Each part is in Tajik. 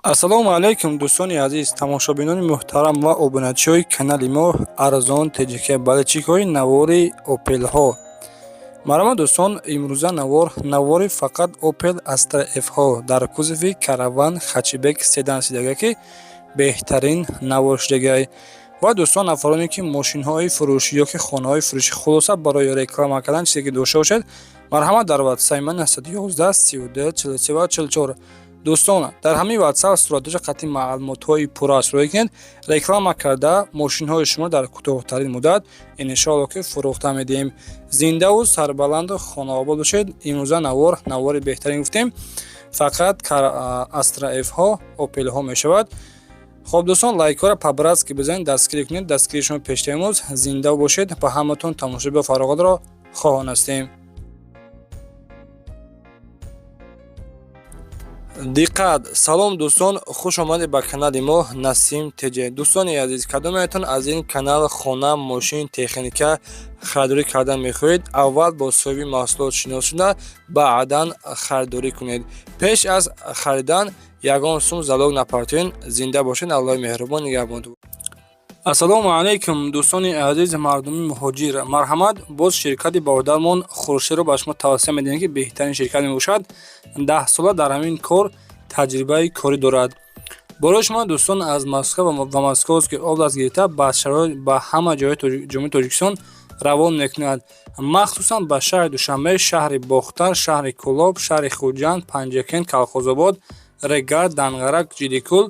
Ассалому алайкум, дӯстони азиз, тамошобинони муҳтарам ва обуначиҳои канали мо Арзон ТҶК, болельщикҳои навори Опелҳо. Марҳамат, дӯстон, имрӯза навор навори фақат Опел Астра Ф-ҳо дар кузови Караван, хэтчбек, седан шидага, ки беҳтарин навор шидагай. Ва дӯстон, нафароне ки мошинҳои фурӯшӣ ё ки хонаҳои фурӯшӣ, хулоса, барои реклама кардан чизе ки дошта бошед, марҳамат, дар ватсапи ман 911 32 43 ва 44. Дӯстон, дар ҳамин ватсап суратҳоша қатъи маълумотҳои пурра сурой кунед, реклама карда мошинҳои шумо дар кӯтоҳтарин муддат, иншоалло, ки фурӯхта медиҳем. Зиндаву сарбаланду хонаобод бошед. Имрӯза навор навори беҳтарин гуфтем, фақат Астра Ф-ҳо, Опелҳо мешавад. Хоб, дӯстон, лайкҳоро по-братски бизанед, дастгирӣ кунед, дастгирии шумо пештаимоз. Зинда бошед, ба ҳаматон тамошои фароғатро хоҳон ҳастем. Диққат! Салом, дӯстон, хуш омадед ба канали мо Насим ТҶ. Дӯстони азиз, кадометон аз ин канал хона, мошин, техника харидорӣ кардан мехоҳед, аввал бо соҳиби маҳсулот шинос шуда, баъдан харидорӣ кунед. Пеш аз харидан ягон сум залог напартоед. Зинда бошед, Аллоҳи меҳрубон нигаҳбон. Ассалому алайкум, дӯстони азиз, мардуми муҳоҷир. Марҳамат, боз ширкати бародармон Хуршедро ба шумо тавсия медиҳем, ки беҳтарин ширкат мебошад, 10 сола дар ҳамин кор таҷрибаи корӣ дорад. Барои шумо, дӯстон, аз Москва ва Московский область гирифта ба ҳама ҷойҳои Ҷумҳурии Тоҷикистон равон мекунад, махсусан ба шаҳри Душанбе, шаҳри Бохтар, шаҳри Кӯлоб, шаҳри Хуҷанд, Панҷакент, Калхозобод, Регар, Данғарак, Ҷидикул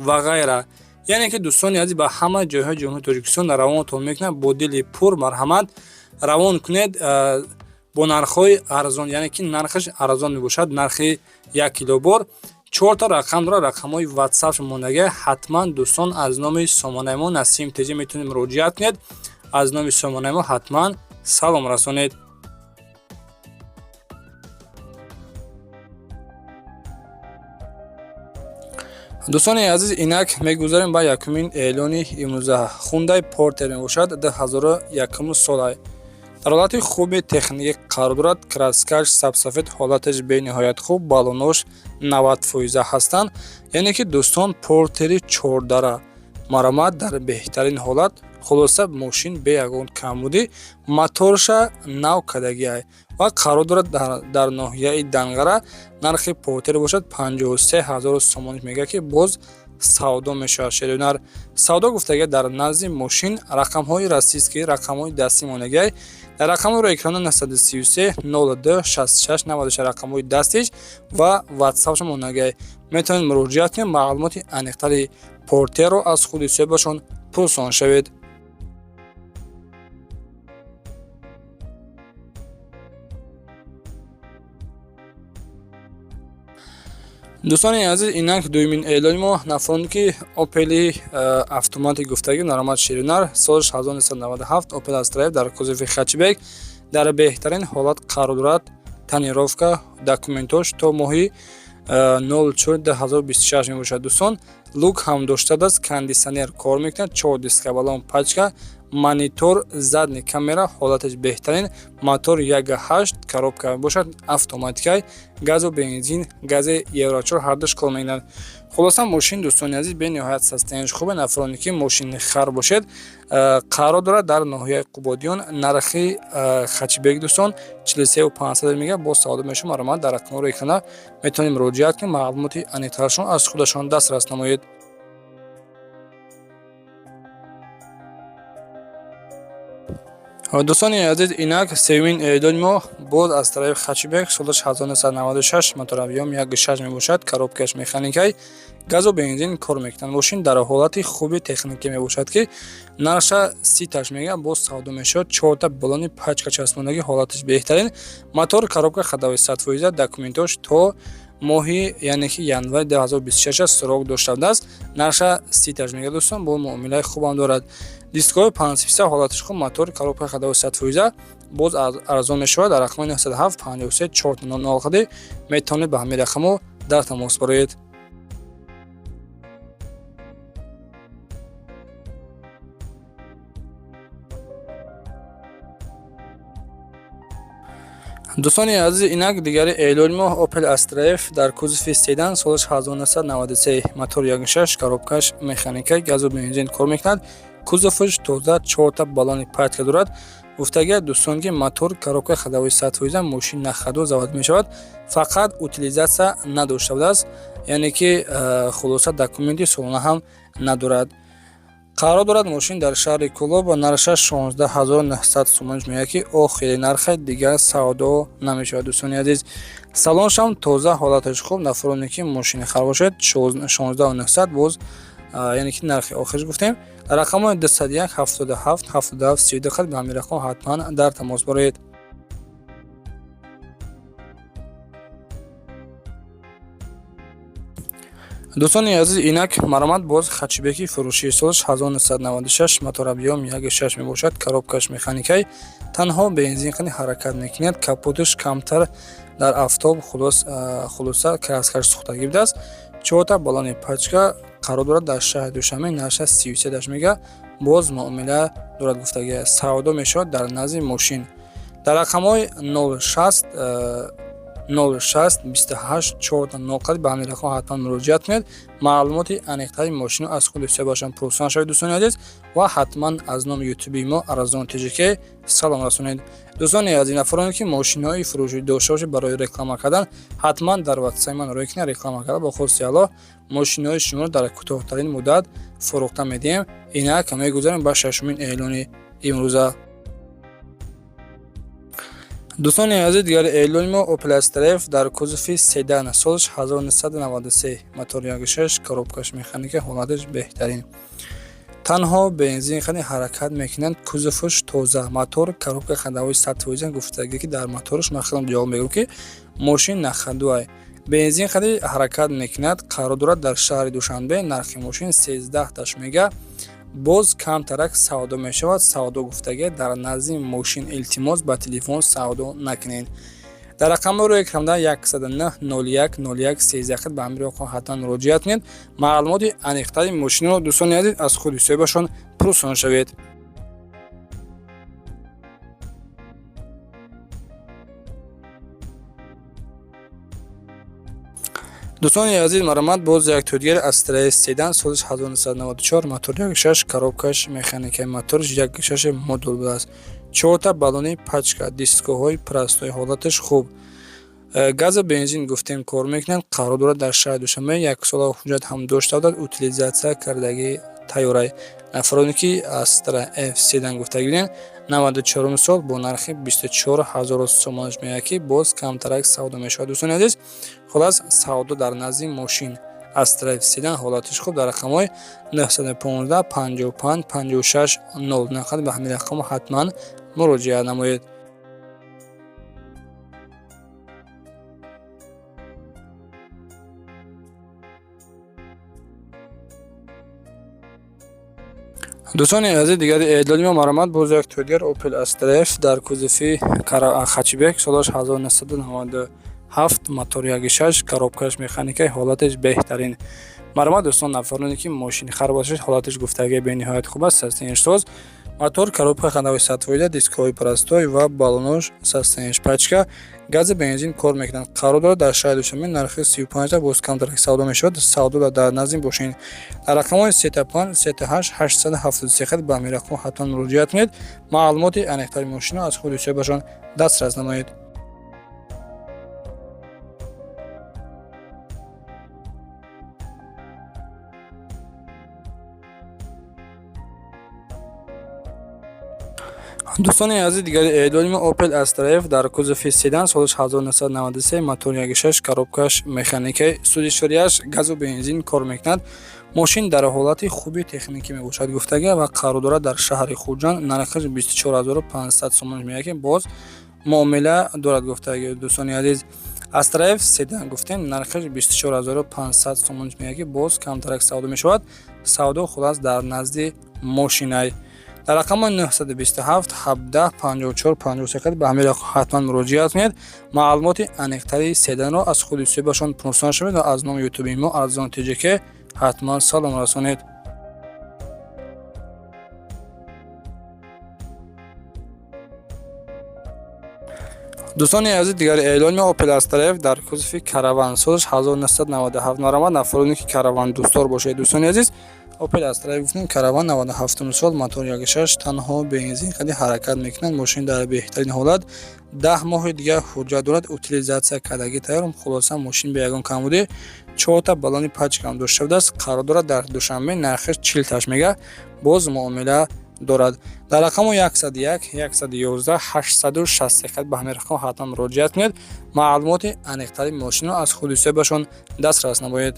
ва ғайра. Яъне ки, дӯстони азиз, ба ҳама ҷойҳои Ҷумҳурии Тоҷикистон равонатон мекунад. Бо дили пур марҳамат равон кунед, бо нархҳои арзон, яъне ки нархаш арзон мебошад. Нархи 1 кило бор чорта рақам дорад, рақамҳои ватсап мондага. Ҳатман, дӯстон, аз номи сомонаи мо Насим ТҶ метавонед муроҷиат кунед, аз номи сомонаи мо ҳатман салом расонед. Дӯстони азиз, инак мегузарем ба якумин эълони имрӯза. Хундай Портер мебошад, 2001 сола, дар ҳолати хуби техникӣ қарор дорад, краскаш сабсафед, ҳолаташ бениҳоят хуб, баллонош 90 фоиза ҳастанд. Яъне ки, дӯстон, Портери чордара, марҳамат, дар беҳтарин ҳолат. Хулоса, мошин бе ягон камбудӣ, моторша нав кардагиай ва қарор дорад дар ноҳияи Данғара. Нархи Портер бошад 53 000 сомонӣ мегӯяд, ки боз савдо мешавад. Шеринар савдо гуфтагия. Дар назди мошин рақамҳои российский, рақамҳои дастӣ мондагиай. Дар рақамҳои экрана 933 02 66 96 рақамҳои дастиш ва ватсапшо мондагиай. Метавонед муроҷиат кунед, маълумоти аниқтари Портерро аз худи соҳибашон пурсон шавед. Дӯстони азиз, инак дуюмин эълони мо. Нафароне ки Опели автомати гуфтагӣ, наромад, ширинар, соли 1997, Опел Астра дар кузови хэтчбек дар беҳтарин ҳолат қарор дорад, тонировка, документош то моҳи 04 2026 мебошад. Дӯстон, люк ҳам доштааст, кондитсионер кор мекунад, чор диска, баллон пачка, монитор, задний камера, ҳолаташ беҳтарин. Мотор 1.8, коробка бошад автоматикай, газу бензин, гази евро 4 ҳардуш кор мекунад. Хулоса, мошин, дӯстони азиз, бениҳоят состояниеш хубе. Нафароне ки мошини хар бошед, қарор дорад дар ноҳияи Қубодиён. Нархи хэтчбек, дӯстон, 43 500 мега, боз савдо мешавад. Марҳамат, дар рақамҳои экрана метавонед муроҷиат кунед, маълумоти аниқтарашон аз худашон дастрас намоед. Дӯстони азиз, инак сеюмин эълони мо, боз аз тарафи хэтчбек, солаш 1996, моторобъём 1.6 мебошад, коробкаш механикай, газу бензин кор мекунад. Мошин дар ҳолати хуби техникӣ мебошад, ки нархша 30 таш мега, боз савдо мешавад. Чорта баллони пачка часпондагӣ, ҳолаташ беҳтарин, мотор, коробка ходовой 100%, документош то моҳи, яъне ки январи 2026 срок доштааст. Нархша 30 таш мега, дӯстон, бо муомилаи хубам дорад. Дискҳои панҷфиса, ҳолаташ хуб, мотор, коробка ходовой 100%, боз арзон мешавад. Дар рақами 907 53 4 хади метавонед ба ҳамин рақамҳо дар тамос бароед. Дӯстони азиз, инак дигари эълони мо Opel Astra F дар кузови седан, солаш 1993, мотор 1.6, коробкаш механика, газу бензин кор мекунад. Кузоваш тоза, чорта баллони пачка дорад. Гуфтагия дӯстон, ки мотор, коробка ходовой 100%, мошин на ходу завод мешавад, фақат утилизация надошта будааст, яъне ки хулоса, документи солона ҳам надорад. Қарор дорад мошин дар шаҳри Кӯлоб, нархаш 16 900 сомониш меояд, ки охири нархе, дигар савдо намешавад. Дӯстони азиз, салоншам тоза, ҳолаташ хуб. Нафароне ки мошини хар бошад, 16 900 боз, яъне ки нархи охирш гуфтем. Рақамҳои 201 77 77 32 хат, ба ҳамин рақам ҳатман дар тамос бароед. Дӯстони азиз, инак маромад боз хэтчбеки фурӯшии, солаш 1996, мотор объём 1.6 мебошад, коробкаш механикай, танҳо бензин қани ҳаракат мекунад. Капоташ камтар дар афтоб, хулоса, краскаш сӯхтагӣ будааст, чорта баллони пачка. Қарор дорад дар шаҳри Душанбе, нархаш 33 мега, боз муомила дорад гуфтагия, савдо мешавад дар назди мошин. Дар рақамҳои 06 06 28 4 0 ба ҳамин рақам ҳатман муроҷиат кунед. Маълумоти аниқтари мошино аз худи соҳибашон пурсон шавед, дӯстони азиз, ва ҳатман аз номи ютуби мо Арзон ТЖК салом расонед. Дӯстони азиз, нафароне ки мошинои фурӯшӣ дошта бошед барои реклама кардан, ҳатман дар ватсапи ман рӯй кунед, реклама карда, бо хости Аллоҳ мошинои шуморо дар кӯтоҳтарин муддат фурӯхта медиҳем. Инак мегузарем ба шашумин эълони имрӯза. Дӯстони азиз, дигари эълони мо Opel Astra F дар кузови седан, солаш 1993, мотор 1.6, коробкаш механика, ҳолаташ беҳтарин, танҳо бензин қани ҳаракат мекунанд. Кузоваш тоза, мотор, коробка ходовой 100%. Гуфтагӣ, ки дар мотораш ман хелам ҷавоб мегӯям, ки мошин на ходу, бензин қани ҳаракат мекунад. Қарор дорад дар шаҳри Душанбе, нархи мошин 13 таш мега, боз камтарак савдо мешавад. Савдо гуфтагӣ дар назди мошин, илтимос, ба телефон савдо накунед. Дар рақамҳои рӯи экранда 109 01 01 13 ба ҳамин рақам ҳатман муроҷиат кунед. Маълумоти аниқтари мошинро, дӯстони азиз, аз худи соҳибашон пурсон шавед. Дӯстони азиз, маромад боз як тӯдгер Astra S седан, солаш 1994, мотор 1.6, коробкаш механикаи, моторш 1.6 модул будааст, чорта баллони пачка, дискоҳои простой, ҳолаташ хуб, газа бензин гуфтем кор мекунад. Қарор дорад дар шаҳри Душанбе, яксола ҳуҷҷат ҳам дошта будад, утилизация кардагӣ тайёрай. Нафароне ки Astra F седан гуфтагӣ будем, 94 сол, бо нархи 24 ҳазору сомонаш меояд, ки боз камтарак савдо мешавад. Дӯстони азиз, хулас, савдо дар назди мошин. Astra F седан, ҳолаташ хуб, дар рақамҳои 915 55 56 0 нақад ба ҳамин рақамҳо ҳатман муроҷиат намоед. Дӯстони азиз, дигари эълони мо маромад боз як тӯдгар Opel Astra F дар кузови хэтчбек, солаш 1997, мотор 1.6, коробкаш механикаи, ҳолаташ беҳтарин. Маромад, дӯстон, нафароне ки мошини хар бошад, ҳолаташ гуфтагӣ бениҳоят хуб аст, состояниш соз, мотор, коробка ходовой 100%, дискҳои простой ва баллонош состояниш пачка, гази бензин кор мекунанд. Қарор дорад дар шаҳри Душанбе, нархи 35, боз камтарак савдо мешавад. Савдо дар назди бошед. Дар рақамҳои 35 38 873 хат ба ҳамин рақамҳо ҳатман муроҷиат кунед. Маълумоти аниқтари мошино аз худи соҳибашон дастрас намоед. Дӯстони азиз, дигари эълони мо Opel Astra F дар кузови седан, солаш 1993, мотор 1.6, коробкаш механикаи, сӯзишвориаш газу бензин кор мекунад. Мошин дар ҳолати хуби техникӣ мебошад гуфтага ва қарор дорад дар шаҳри Хуҷанд, нархаш 24500 сомон меояд, ки боз муомила дорад гуфтаги. Дӯстони азиз, Astra F седан гуфтем, нархаш 24500 сомон меояд, ки боз камтарак савдо мешавад. Савдо хулас дар назди мошинай. Дар рақамҳои 927 17 54 53 ба ҳамин рақам ҳатман муроҷиат кунед. Маълумоти аниқтари седанро аз худи соҳибашон пурсон шавед ва аз номи ютуби мо Арзон ТЖК ҳатман салом расонед. Дӯстони азиз, дигари эълони Opel Astra F дар кузови Караван, солаш 1997. Марҳамат, нафароне ки Караван дӯстдор бошед. Дӯстони азиз, Opel Astra F гуфтем, Караван, 97 сол, мотор 1.6, танҳо бензин қади ҳаракат мекунад. Мошин дар беҳтарин ҳолат, 10 моҳи дигар ҳуҷҷат дорад, утилизация кардагӣ тайёр. Хулоса, мошин бе ягон камбудӣ, чорта баллони пачка ҳам дошта будааст. Қарор дорад дар Душанбе, нархаш 40 таш мега, боз муомила дорад. Дар рақаму 101 111 863 ба ҳамин рақам ҳатман муроҷиат кунед, маълумоти аниқтари мошинро аз худи соҳибашон дастрас намоед.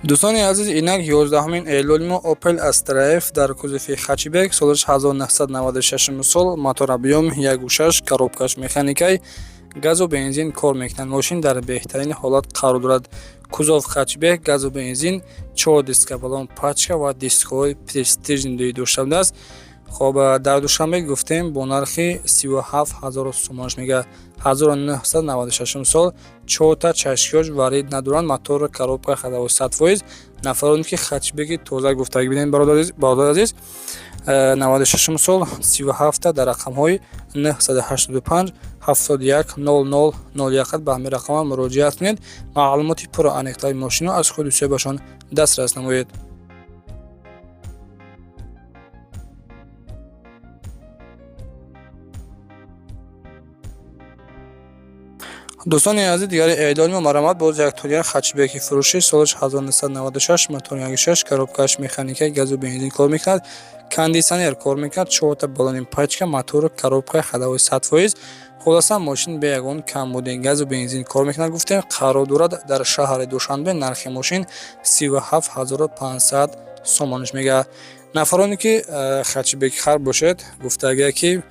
Дӯстони азиз, инак 11-умин эълони мо Opel Astra F дар кузови хэтчбек, солаш 1996 сол, мотор объём 1.6, коробкаш механикай, газу бензин кор мекунад. Мошин дар беҳтарин ҳолат қарор дорад. Кузов хэтчбек, газу бензин, чор диска, баллон пачка ва дискҳои престижный дошта будааст. Хоб, дар Душанбе гуфтем, бо нархи 37 ҳазору сомонаш мега, 1996 сол, чорта чашкиёш варид надоранд, мотор, коробка ходовой 100%. Нафароне ки хэтчбеки тоза гуфтагӣ бинед, бародари азиз, 96 сол, 37-та, дар рақамҳои 985 71 00 01 ба ҳамин рақамҳо муроҷиат кунед, маълумоти пурра аниқтари мошинро аз худи соҳибашон дастрас намоед. Дӯстони азиз, дигари эълони мо, марҳамат, боз як дигар хэтчбеки фурӯшӣ, солаш 1996, мотор 1.6, коробкаш механика, газу бензин кор мекунад, кондитсионер кор мекунад, чорта баллони пачка, мотор, коробка ходовой 100%. Хулоса, мошин бе ягон камбудӣ, газу бензин кор мекунад гуфтем, қарор дорад дар шаҳри Душанбе, нархи мошин 37 500 сомониш мега. Нафароне ки хэтчбеки хар бошед, гуфтагия ки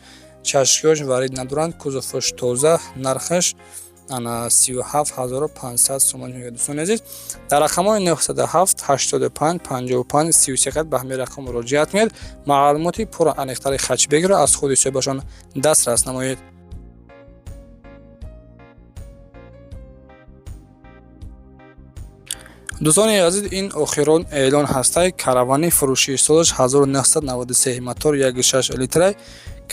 чашкиёш варид надоранд, кузоваш тоза, нархаш ана 37 500 сомонӣ мега. Дӯстони азиз, дар рақамҳои 907 85 55 33 ба ҳамин рақам муроҷиат кунед, маълумоти пурра аниқтари хэтчбекро аз худи соҳибашон дастрас намоед. Дӯстони азиз, ин охирон эълон ҳастай. Каравани фурӯшии, солаш 1993, мотор 1.6 литрай,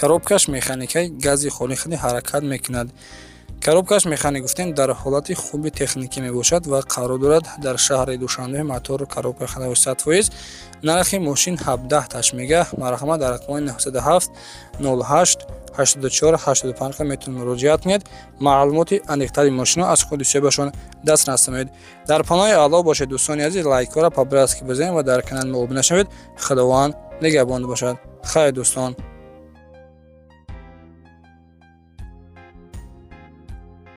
коробкаш механикаи, гази холӣ хеле ҳаракат мекунад. Коробкаш механик гуфтем, дар ҳолати хуби техникӣ мебошад ва қарор дорад дар шаҳри Душанбе, мотор, коробка ходовой 100%. Нархи мошин 17 таш мега. Марҳамат, дар рақамҳои 907 08 84 85 метавонед муроҷиат кунед, маълумоти аниқтари мошинро аз худи соҳибашон дастрас намоед. Дар паноҳи Аллоҳ бошед, дӯстони азиз. Лайкҳоро по-братски бизанед ва дар канали мо обуна шавед. Худованд нигаҳбон бошад. Хайр, дӯстон.